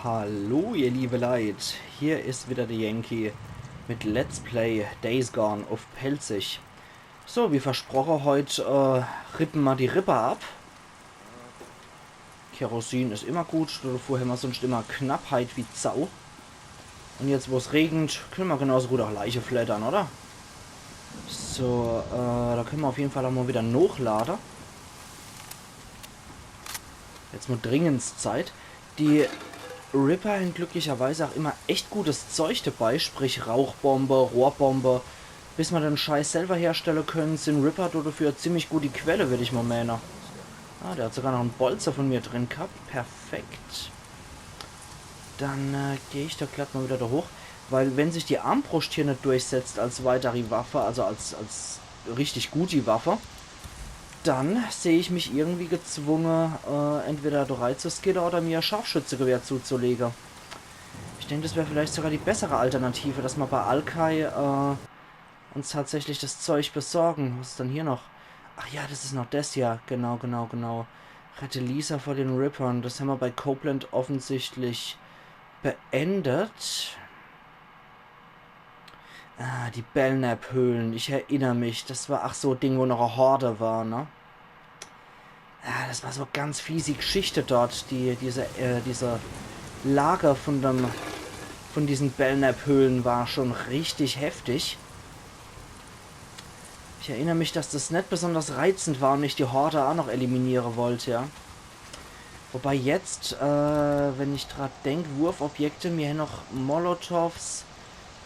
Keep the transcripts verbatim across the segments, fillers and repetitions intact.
Hallo, ihr liebe Leit, hier is wieder de Yankee mit Let's Play Days Gone uff Pälzisch. So, wie versproche, heut, äh, rippe ma die Ripper ab. Kerosin is immer gut, dofür hämmer sunscht immer Knappheit wie Sau. Un jetzt, wo's regent, kenne ma genauso gut auch Leiche fleddere, oder? So, äh, da kenne ma uff jeden Fall auch mol wieder nochlade. Jetzt mol dringend Zeit. Die Ripper hän glücklicherweise auch immer echt gutes Zeug dabei, sprich Rauchbombe, Rohrbombe. Bis ma den Scheiß selber herstelle kenne, sin Ripper do dofür ziemlich gut die Quelle, würd ich mol meene. Ah, der hat sogar noch en Bolze von mir drin gehabt. Perfekt. Dann, äh, geh ich do glatt mol wieder do hoch. Weil wenn sich die Armbruscht hier net durchsetzt als weitere Waffe, also als, als richtig gute Waffe, dann seh ich mich irgendwie gezwunge, äh, entweder do rei zu skille oder mir e Scharfschützegewehr zuzulege. Ich denk, das wär vielleicht sogar die bessere Alternative, dass ma bei Alkai, äh, uns tatsächlich das Zeug besorgen. Was is dann hier noch? Ach ja, das is noch das hier. Genau, genau, genau. Rette Lisa vor den Rippern. Das hämmer bei Copeland offensichtlich beendet. Ah, die Belknap-Höhlen. Ich erinner mich. Das war, ach so, Ding, wo noch e Horde war, ne? Ah, das war so ganz fiesi Geschichte dort. Die, diese, äh, diese Lage von dem, von diesen Belknap-Höhlen war schon richtig heftig. Ich erinner mich, dass das net besonders reizend war un ich die Horde auch noch eliminiere wollt, ja. Wobei jetzt, äh, wenn ich grad denk, Wurfobjekte, mir hän noch Molotovs,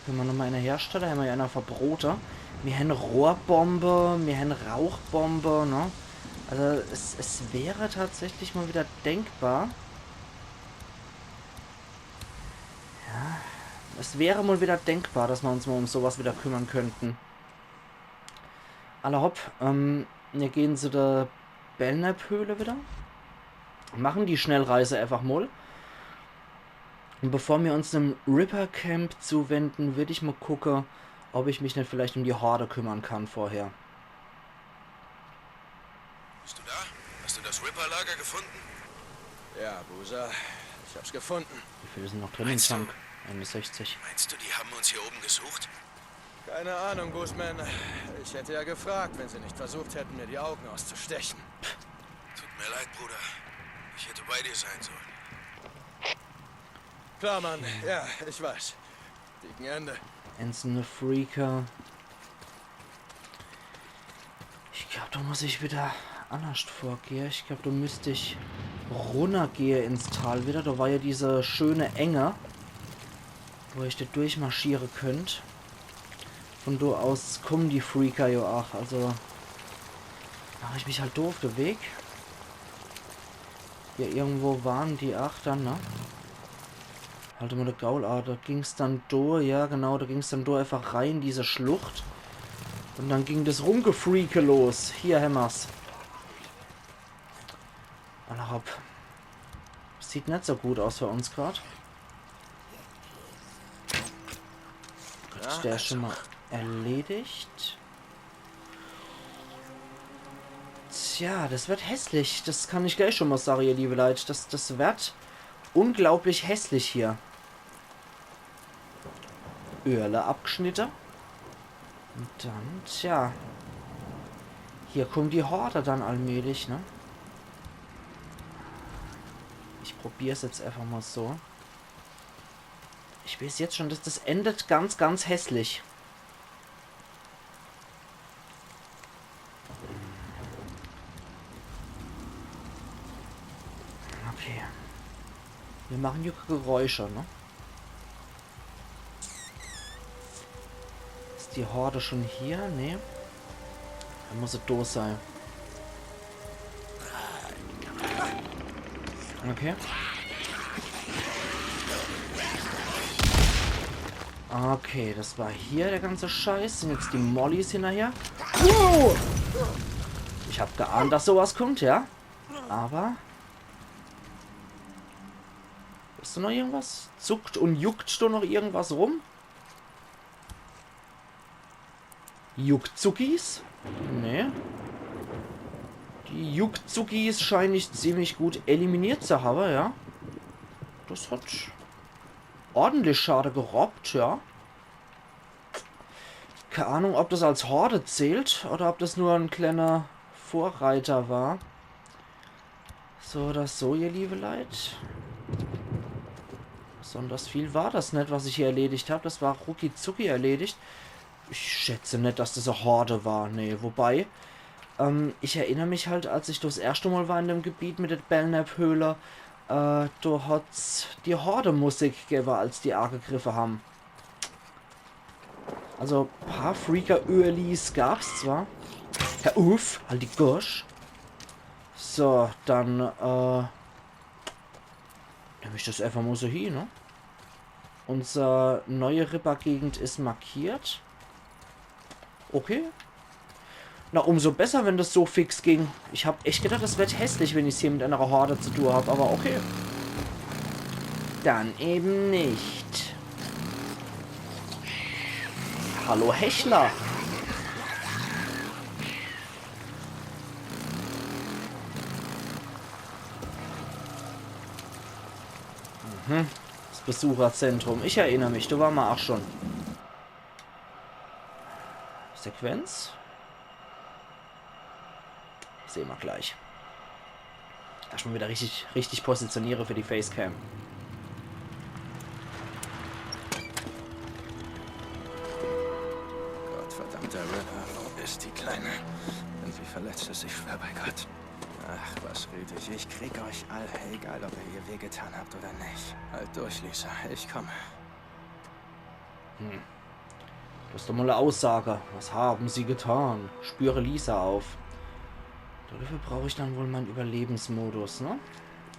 kenne ma nochmol eener herstelle, hämmer ja eener verbrote. Mir hän Rohrbombe, mir hän Rauchbombe, ne? Also es, es wär tatsächlich mol wieder denkbar. Ja, es wär mol wieder denkbar, dass ma uns mol um sowas wieder kümmere kennte. Alla hopp, ähm, mir gehn zu der Belknap-Höhle wieder. Mache die Schnellreise einfach mol. Un bevor mir uns em Ripper-Camp zuwende, würd ich mol gucke, ob ich mich net vielleicht um die Horde kümmere kann vorher. Bist du da? Hast du das Ripper-Lager gefunden? Ja, Boozer. Ich hab's gefunden. Wie viel is denn noch drin im Tank? Einundsechzig. Meinst du, die haben uns hier oben gesucht? Keine Ahnung, Boozman. Ich hätte ja gefragt, wenn sie nicht versucht hätten, mir die Augen auszustechen. Tut mir leid, Bruder. Ich hätte bei dir sein sollen. Klar, Mann. Ja, ich weiß. Gegen Ende. Einzelne Freaker. Ich glaub, do muss ich wieder annerscht vorgehe. Ich glaub, do müsst ich runnergehe ins Tal wieder. Do war ja diese schöne Enge, wo ich do durchmarschiere könnt. Von do aus kommen die Freaker ja auch. Also mach ich mich halt do uff de Weg. Ja, irgendwo waren die Achter, ne? Halt mol de Gaul, ah, do ging's dann do, ja genau, do ging's dann do einfach rei in diese Schlucht. Un dann ging das Rumgefreake los. Hier hämmer's. Alla hopp. Sieht net so gut aus für uns grad. Gut, der is schon mol erledigt. Tja, das wird hässlich. Das kann ich gleich schon mol sage, ihr liebe Leit. Das, das wird unglaublich hässlich hier. Öhrle abgeschnitte. Un dann, tja. Hier kommt die Horde dann allmählich, ne? Ich probier's jetzt einfach mol so. Ich weeß jetzt schon, dass das endet ganz, ganz hässlich. Okay. Mir mache jo Geräusche, ne? Is die Horde schon hier? Nee. Dann muss se do sei. Okay. Okay, das war hier der ganze Scheiß. Sin jetzt die Mollys hinnerher. Wow! Ich hab geahnt, dass sowas kommt, ja. Aber is do noch irgendwas? Zuckt un juckt do noch irgendwas rum? Juckzuckis? Nee. Die Juckzuckis schein ich ziemlich gut eliminiert zu habe, ja. Das hat ordentlich Schade gerobbt, ja. Keine Ahnung, ob das als Horde zählt oder ob das nur ein kleiner Vorreiter war. So oder so, ihr liebe Leit. Besonders viel war das net, was ich hier erledigt hab. Das war rucki zucki erledigt. Ich schätze net, dass das e Horde war. Nee, wobei, ähm, ich erinner mich halt, als ich das erschte Mal war in dem Gebiet mit der Belknap-Höhle, äh, do hat's die Horde-Musik gewwe, als die agegriffe ham. Also, paar Freaker-Ölis gab's zwar. Herr Uff, halt die Gosch. So, dann, äh, nemm ich das einfach mal so hin, ne? Unser neue Ripper-Gegend is markiert. Okay. Na, umso besser, wenn das so fix ging. Ich hab echt gedacht, das wird hässlich, wenn ich's hier mit einer Horde zu tun hab, aber okay. Dann eben nicht. Hallo Hechler. Mhm. Das Besucherzentrum. Ich erinner mich, do war ma auch schon. Sequenz? Seh ma gleich. Erstmal wieder richtig, richtig positioniere für die Facecam. Gottverdammter Ripper, wo ist die Kleine? Wenn sie verletzt ist, ich schwör bei Gott. Ach, was red ich? Ich krieg euch alle, egal ob ihr ihr wehgetan habt oder nicht. Halt durch, Lisa, ich komme. Hm. Das ist doch mal eine Aussage. Was haben Sie getan? Spüre Lisa auf. Dafür brauche ich dann wohl meinen Überlebensmodus, ne?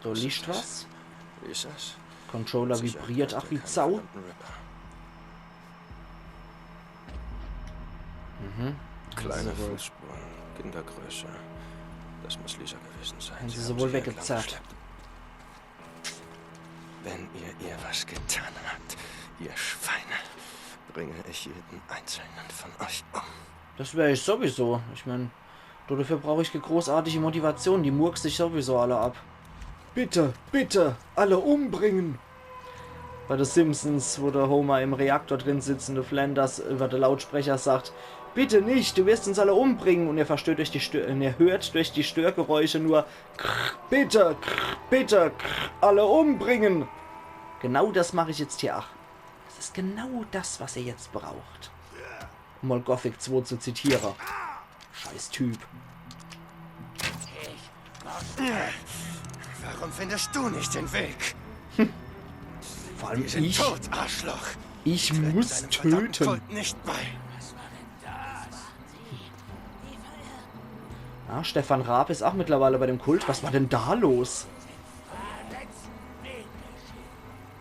Da liegt was. Lisas? Controller vibriert, ach wie Sau. Mhm. Kleine Fußspuren, Kindergröße. Das muss Lisa gewesen sein. Haben sie sie wohl weggezerrt. Wenn ihr ihr was getan habt, ihr Schweine, bringe ich jeden einzelnen von euch um. Das wär ich sowieso. Ich mein, dafür brauche ich keine großartige Motivation. Die murkse ich sowieso alle ab. Bitte, bitte, alle umbringen! Bei The Simpsons, wo der Homer im Reaktor drin sitzt und der Flanders über den Lautsprecher sagt: „Bitte nicht, du wirst uns alle umbringen.“ Und er verstört durch die Stör, und er hört durch die Störgeräusche nur: „Krr, bitte, krr, bitte, krr, alle umbringen.“ Genau das mache ich jetzt hier. Ach, das ist genau das, was ihr jetzt braucht. Um mal Gothic zwei zu zitieren. Scheiß Typ. Warum findest du nicht den Weg? Vor allem ich. Tot, Arschloch. Ich muss töten. Kult nicht bei. Ah, Stefan Raab ist auch mittlerweile bei dem Kult. Was war denn da los?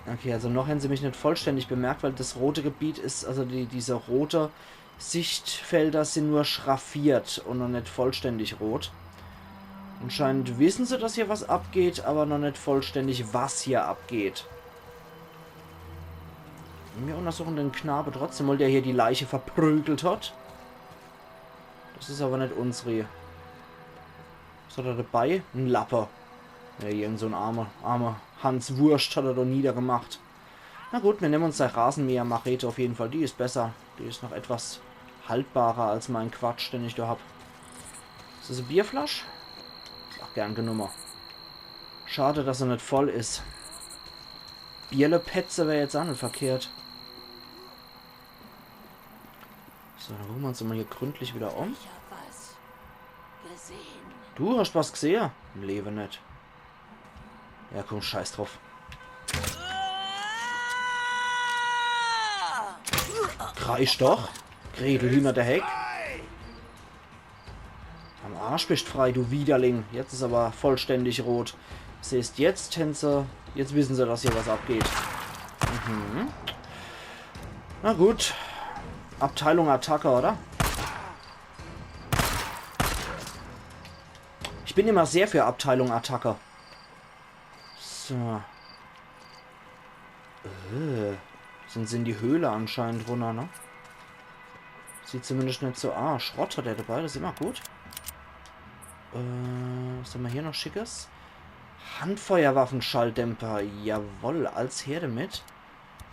Okay, also noch haben sie mich nicht vollständig bemerkt, weil das rote Gebiet ist, also die, diese rote Sichtfelder sind nur schraffiert und noch nicht vollständig rot. Anscheinend wissen sie, dass hier was abgeht, aber noch nicht vollständig, was hier abgeht. Wir untersuchen den Knabe trotzdem mal, der hier die Leiche verprügelt hat. Das ist aber nicht unsri. Was hat er dabei? Ein Lappe. Ja, irgend so ein armer, armer Hans Wurscht hat er doch niedergemacht. Na gut, wir nehmen uns die Rasenmäher-Machete auf jeden Fall. Die ist besser. Die ist noch etwas haltbarer als mein Quatsch, den ich da hab. Ist das eine Bierflasche? Ist auch gern genommen. Schade, dass er nicht voll ist. Bierle petze wär jetzt auch nicht verkehrt. So, dann gucken wir uns mal hier gründlich wieder um. Ich hab was gesehen. Du hast was gesehen? Im Leben nicht. Ja, komm, scheiß drauf. Kreisch doch. Gretel hinter der Heck. Am Arsch bist frei, du Widerling. Jetzt ist aber vollständig rot. Das heißt, jetzt, Tänzer, jetzt wissen sie, dass hier was abgeht. Mhm. Na gut. Abteilung Attacke, oder? Ich bin immer sehr für Abteilung Attacke. So. Äh, sind sie in die Höhle anscheinend runter, ne? Sieht zumindest nicht so. Ah, Schrott hat er dabei, das ist immer gut. Äh, was haben wir hier noch Schickes? Handfeuerwaffenschalldämpfer, jawoll, als her damit.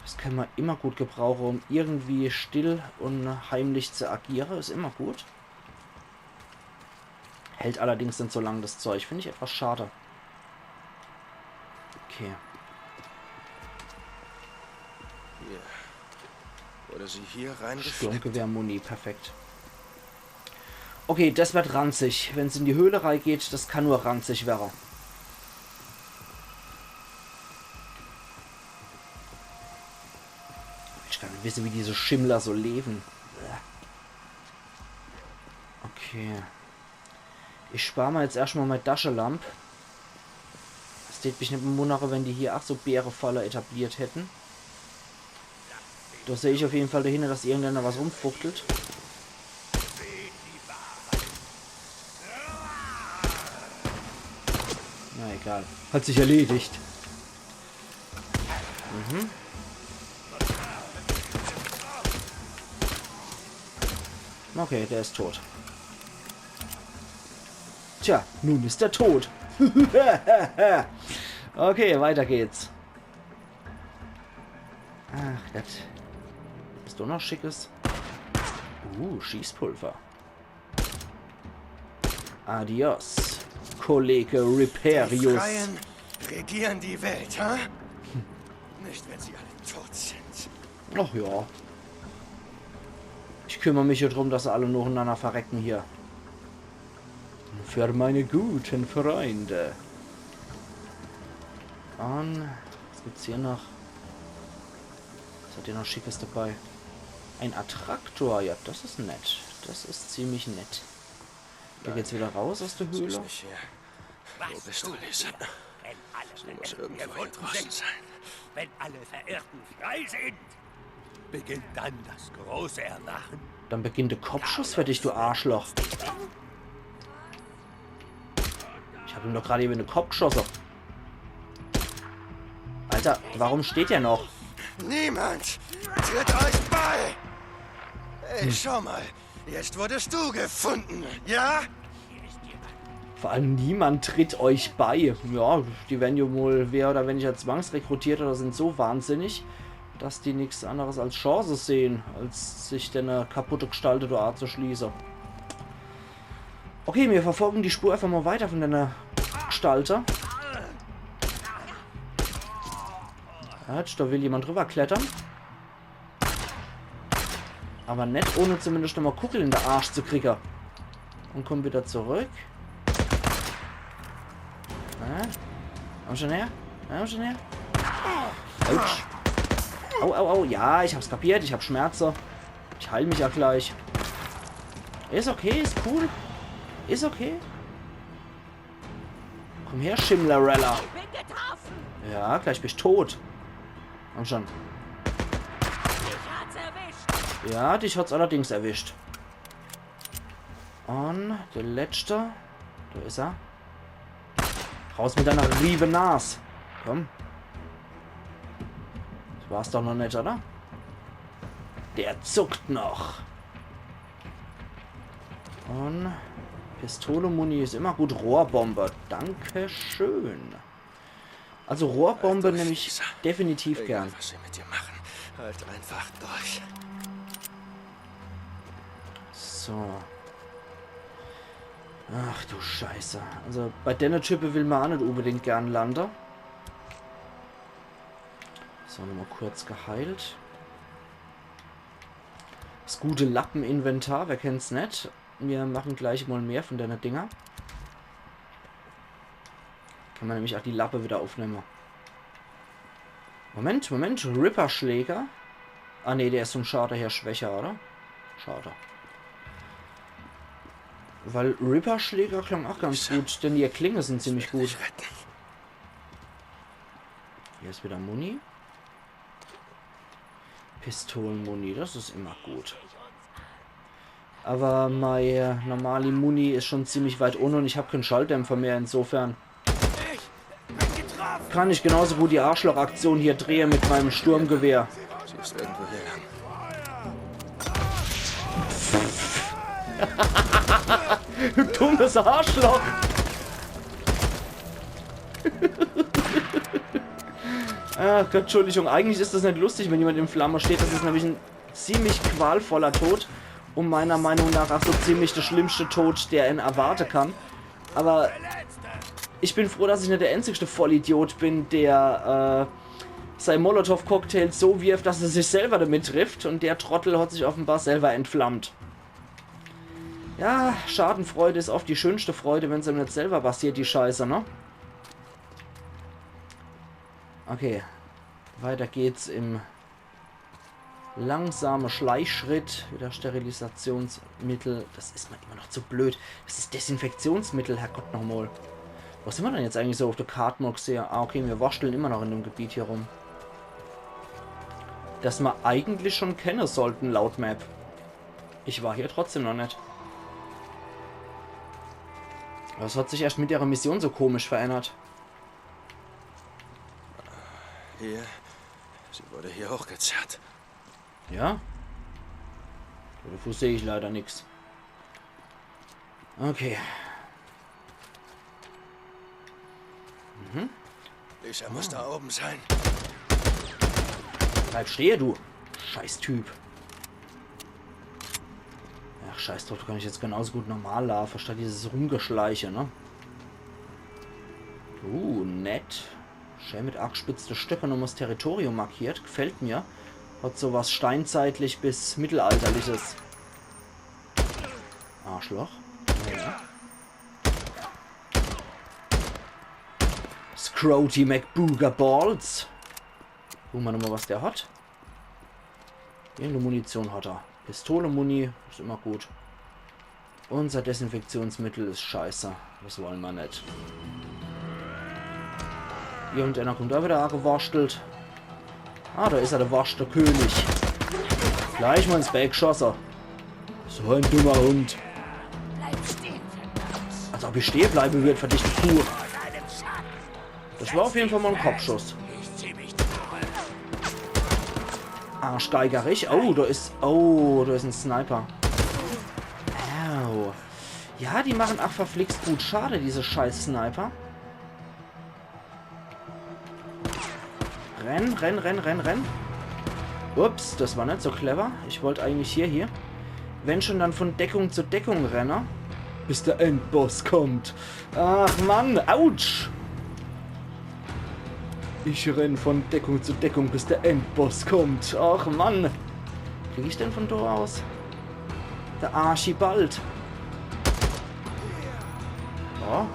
Das kann ma immer gut gebrauche, um irgendwie still und heimlich zu agiere, is immer gut. Hält allerdings net so lang, das Zeug. Find ich etwas schade. Okay. Hier. Wurde sie hier reingeschleppt? Sturmgewehr-Muni, perfekt. Okay, das wird ranzig. Wenn's in die Höhle reingeht, das kann nur ranzig werre. Ich kann net wisse, wie diese Schimmler so leben. Okay. Ich spar ma jetzt erscht ma mei Taschelamp. Es tät mich net wundere, wenn die hier ach so Bärefalle etabliert hätten. Do seh ich auf jeden Fall dahinne, dass irgendeiner was rumfuchtelt. Na egal. Hat sich erledigt. Mhm. Okay, der is tot. Tja, nun is er tot. Okay, weiter geht's. Ach Gott. Is do noch Schickes? Uh, Schießpulver. Adios, Kollege Riperius. Die Freien regieren die Welt, ha? Nicht, wenn sie alle tot sind. Ach ja. Ich kümmer mich hier drum, dass se alle nochenanner verrecken hier. Für meine guten Freunde. Und was gibt's hier noch? Was hat der noch Schickes dabei? Ein Attraktor, ja, das is nett. Das is ziemlich nett. Do geht's wieder raus aus der Höhle. Nicht hier. Wo bist du, Lisa? Wenn alle Verwundeten gefunden sind, wenn alle Verirrten frei sind, beginnt dann das große Erwachen. Dann beginnt der Kopfschuss für dich, du Arschloch. Ich hab ihm doch gerade eben in den Kopf geschossen. Alter, warum steht er noch? Niemand tritt euch bei! Hey, schau mal. Jetzt wurdest du gefunden, ja? Vor allem niemand tritt euch bei. Ja, die werden ja wohl mehr oder weniger zwangsrekrutiert oder sind so wahnsinnig, dass die nix anderes als Chance sehen, als sich denne kaputte Gestalte do anzuschließen. Okay, mir verfolgen die Spur einfach mal weiter von denne Gestalte. Ja, do will jemand drüber klettern. Aber net ohne zumindest nochmal Kugel in de Arsch zu kriegen. Und kommt wieder zurück. Na? Komm schon her. Komm schon her. Autsch. Au, au, au. Ja, ich hab's kapiert. Ich hab Schmerzen. Ich heil mich ja gleich. Is okay, is cool. Is okay. Komm her, Schimmlerella. Ich bin getroffen. Ja, gleich bist tot. Komm schon. Dich hat's erwischt. Ja, dich hat's allerdings erwischt. Und der letzte. Do is er. Raus mit deiner Riebenas. Komm. Das war's doch noch net, oder? Der zuckt noch. Und Pistole-Muni is immer gut. Rohrbombe. Dankeschön. Also Rohrbombe nehm ich definitiv gern. Egal, was sie mit dir machen, halt einfach durch. So. Ach du Scheiße. Also bei denne Type will ma auch net unbedingt gern lande. So, nochmal kurz geheilt. Das gute Lappeninventar, wer kennt's net? Mir machen gleich mal mehr von denne Dinger. Kann ma nämlich auch die Lappe wieder aufnehme. Moment, Moment, Ripper-Schläger. Ah ne, der is vom Schade her schwächer, oder? Schade. Weil Ripper-Schläger klang auch ganz gut, denn die Klinge sind ziemlich gut. Hier is wieder Muni. Pistolenmuni, das is immer gut. Aber mei normali Muni is schon ziemlich weit unne und ich hab kein Schalldämpfer mehr, insofern kann ich genauso gut die Arschlochaktion hier drehe mit meinem Sturmgewehr. Siehst irgendwo hier lang. Du dummes Arschloch! Ach Gott, Entschuldigung. Eigentlich is das net lustig, wenn jemand in Flamme steht. Das is nämlich en ziemlich qualvoller Tod. Und meiner Meinung nach auch so ziemlich der schlimmste Tod, der en erwarte kann. Aber ich bin froh, dass ich net der einzigste Vollidiot bin, der äh, sein Molotow-Cocktail so wirft, dass er sich selber damit trifft. Und der Trottel hat sich offenbar selber entflammt. Ja, Schadenfreude is oft die schönste Freude, wenn's em net selber passiert, die Scheiße, ne? Okay. Weiter geht's im langsame Schleichschritt. Wieder Sterilisationsmittel. Das is mir immer noch zu blöd. Das is Desinfektionsmittel, Herrgott nochmal. Wo sin mir denn jetzt eigentlich so auf der Kart, mol gsehe? Ah, okay, mir wurschteln immer noch in dem Gebiet hier rum. Das mir eigentlich schon kenne sollten, laut Map. Ich war hier trotzdem noch net. Das hat sich erst mit ihrer Mission so komisch verändert. Hier. Sie wurde hier hochgezerrt. Ja? Davor seh ich leider nix. Okay. Mhm. Lisa muss da oben sein. Bleib stehe, du Scheißtyp. Ach, scheiß drauf, do kann ich jetzt genauso gut normal laafe, statt dieses Rumgeschleiche, ne? Uh, nett. Schää mit agespitzte Stöcke nochmol 's Territorium markiert. Gefällt mir. Hat so was Steinzeitlich bis Mittelalterliches. Arschloch. Ja. Scroty McBooger Balls. Gucke mer nochmol, was der hat. Irgendeine Munition hat er. Pistole-Muni, is immer gut. Unser Desinfektionsmittel is scheiße. Das wolle mer net. Irgendeiner kommt do wieder ageworschtelt. Ah, do is er, der Worschte-König. Gleich mol ins Beck geschosse. So ein dummer Hund. Bleib stehen, verdammt. Als ob ich stehe bleibe würd, verdichte Kuh. Vor deinem Schatten. Das war auf jeden Fall mol en Kopfschuss. Ich zieh mich zurück. Arschgeigerig. Oh, do is, oh, do is en Sniper. Au. Ja, die machen ach verflixt gut Schade, diese scheiß Sniper. Renn, renn, renn, renn, renn. Ups, das war net so clever. Ich wollt eigentlich hier, hier. Wenn schon, dann von Deckung zu Deckung renne. Bis der Endboss kommt. Ach Mann, autsch! Ich renn von Deckung zu Deckung, bis der Endboss kommt. Ach Mann! Krieg ich den von do aus? Der Archibald. Ja.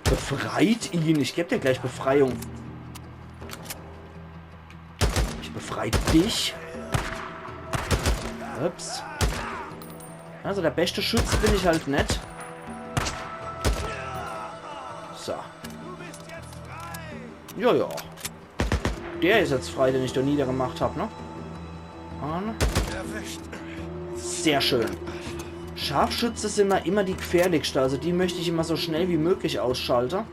Befreit ihn! Ich geb dir gleich Befreiung. Ich befrei dich. Ups. Also der beste Schütz bin ich halt net. So. Ja, ja. Der is jetzt frei, den ich do niedergemacht hab, ne? Und sehr schön. Scharfschütze sin mir immer die gefährlichste, also die möcht ich immer so schnell wie möglich ausschalte.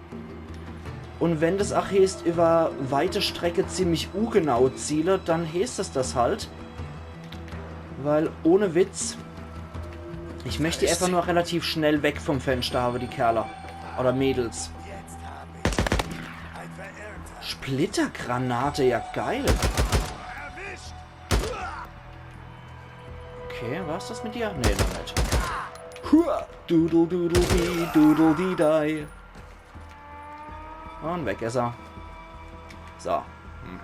Und wenn das ach heeßt, über weite Strecke ziemlich ungenau ziele, dann heeßt es das halt. Weil ohne Witz, ich möcht die einfach nur relativ schnell weg vom Fenster habe, die Kerle. Oder Mädels. Splittergranate, ja geil. Okay, war's das mit dir? Nee, noch net. Hua! Doodle doodle dee, doodle dee die. Und weg is er. So. Hm.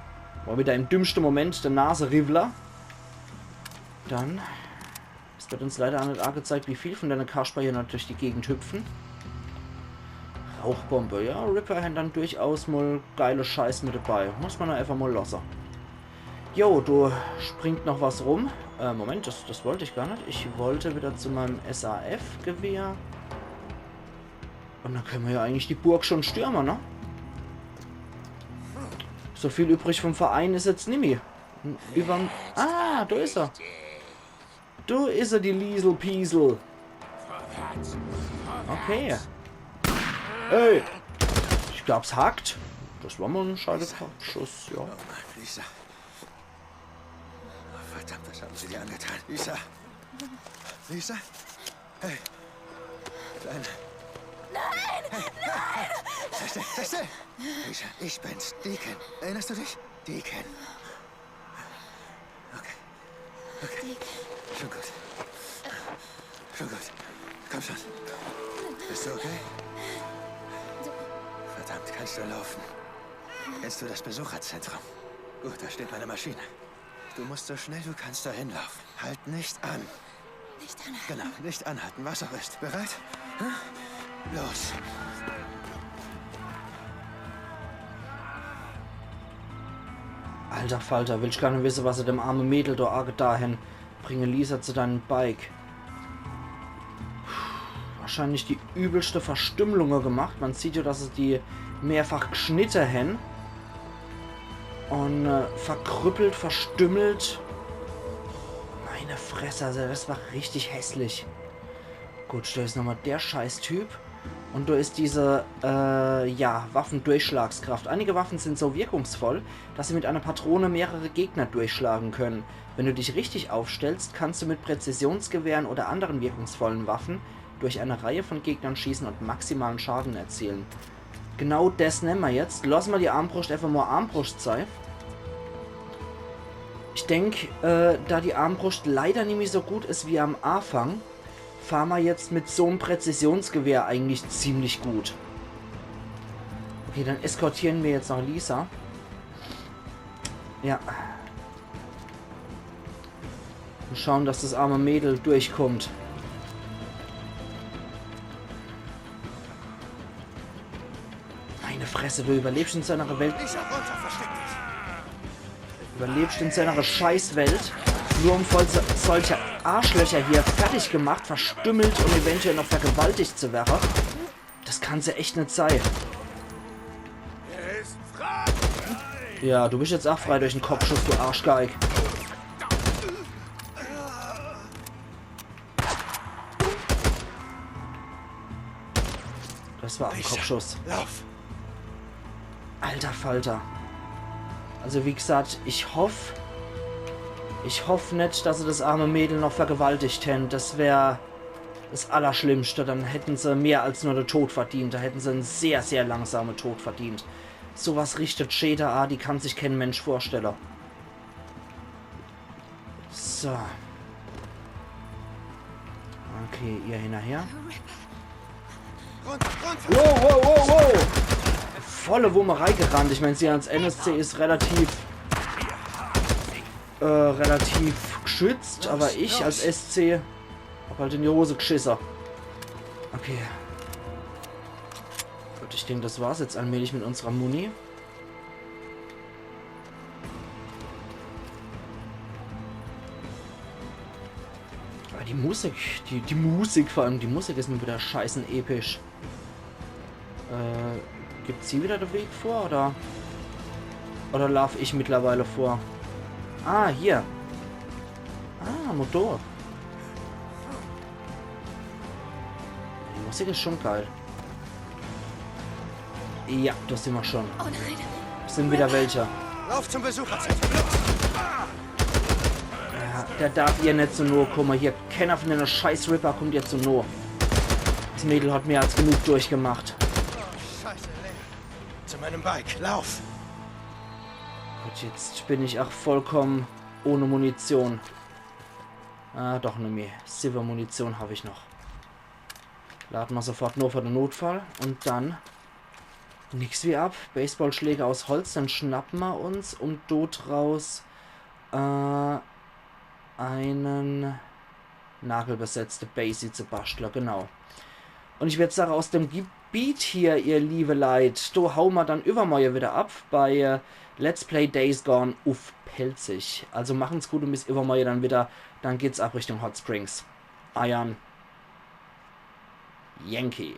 War wieder im dümmste Moment der Naseriwwler. Dann. Es wird uns leider ach net agezeigt, wie viel von deine Kasper hier noch durch die Gegend hüpfen. Rauchbombe, ja. Ripper hen dann durchaus mol geile Scheiß mit dabei. Muss man doch einfach mol losse. Jo, do springt noch was rum. Äh, Moment, das, das wollt ich gar net. Ich wollt wieder zu meinem S A F-Gewehr. Und dann könne mer ja eigentlich die Burg schon stürme, ne? So viel übrig vom Verein is jetzt nimmi. Überm... Ah, do is er. Do is er, die Liesel Piesel. Okay. Ey. Ich glaab's hackt. Das war mol en scheiß Schuss, ja. Oh Mann, Lisa. Verdammt, was haben sie dir angetan? Lisa. Lisa? Hey. Kleine. Nein! Nein! Sei still, sei still! Lisa, ich bin's, Deacon. Erinnerst du dich? Deacon. Okay. Okay. Deacon. Schon gut. Schon gut. Komm schon. Bist du okay? Verdammt, kannst du laufen? Kennst du das Besucherzentrum? Gut, da steht meine Maschine. Du musst so schnell du kannst dahin laufen. Halt nicht an. Nicht anhalten. Genau, nicht anhalten, was auch ist. Bereit? Hm? Los. Alter Falter, will ich gar net wisse, was se dem arme Mädel do agetan hen. Bringe Lisa zu deinem Bike. Wahrscheinlich die übelste Verstümmelunge gemacht. Man sieht ja, dass se die mehrfach geschnitte hen. Und äh, verkrüppelt, verstümmelt. Meine Fresse, also das war richtig hässlich. Gut, do is nochmal der Scheißtyp. Und do is diese, äh, ja, Waffendurchschlagskraft. Einige Waffen sind so wirkungsvoll, dass sie mit einer Patrone mehrere Gegner durchschlagen können. Wenn du dich richtig aufstellst, kannst du mit Präzisionsgewehren oder anderen wirkungsvollen Waffen durch eine Reihe von Gegnern schießen und maximalen Schaden erzielen. Genau das nemme mer jetzt. Lass mer die Armbruscht einfach mal Armbruscht sei. Ich denk, äh, da die Armbruscht leider nimmi so gut is wie am Anfang, fahre mer jetzt mit so'm Präzisionsgewehr eigentlich ziemlich gut. Okay, dann eskortiere mer jetzt noch Lisa. Ja. Und schaue, dass das arme Mädel durchkommt. Meine Fresse, du überlebst in so einer Welt. Lisa, runter, versteck dich. Überlebst in so einer Scheißwelt, nur um von so, solche Arschlöcher hier fertig gemacht, verstümmelt und eventuell noch vergewaltigt zu werden. Das kann se echt net sei. Ja, du bist jetzt auch frei durch den Kopfschuss, du Arschgeig. Das war ein Kopfschuss. Lauf! Alter Falter. Also wie gesagt, ich hoff, ich hoff net, dass se das arme Mädel noch vergewaltigt hen. Das wär das Allerschlimmste. Dann hätten se mehr als nur den Tod verdient. Da hätten se einen sehr, sehr langsamen Tod verdient. Sowas richtet Schäde a, die kann sich kein Mensch vorstellen. So. Okay, ihr hinterher. Wow, wow, wow, wow! Volle Wumme reingerannt. Ich mein, sie als N S C is relativ, äh, relativ geschützt, aber ich als S C hab halt in die Hose geschisse. Okay. Gut, ich denk, das war's jetzt allmählich mit unserer Muni. Aber die Musik, die, die Musik vor allem, die Musik is mir wieder scheißen episch. Äh, gibt sie wieder den Weg vor, oder? Oder lauf ich mittlerweile vor? Ah, hier. Ah, Motor. Die Musik is schon geil. Ja, das sin mer schon. Oh nein. Sin wieder welche. Lauf zum Besucherzentrum. Los! Ja, der darf ihr net zu noh komme. Hier, kenner von denne scheiß Ripper kommt ihr zu noh. Das Mädel hat mehr als genug durchgemacht. Scheiße, Leon. Zu meinem Bike. Lauf! Gut, jetzt bin ich auch vollkommen ohne Munition. Ah, doch, nimmi. Silber Munition hab ich noch. Lade mer sofort nur für den Notfall. Und dann nix wie ab. Baseballschläge aus Holz, dann schnappe mer uns, um dort raus, äh, einen nagelbesetzte Basie zu bastle, genau. Und ich würd sage, aus dem Gebiet hier, ihr liebe Leit, do haue mer dann übermorje wieder ab bei, äh, Let's Play Days Gone uff Pälzisch. Also machen's gut und bis übermorje dann wieder. Dann geht's ab Richtung Hot Springs. Eiern Yankee.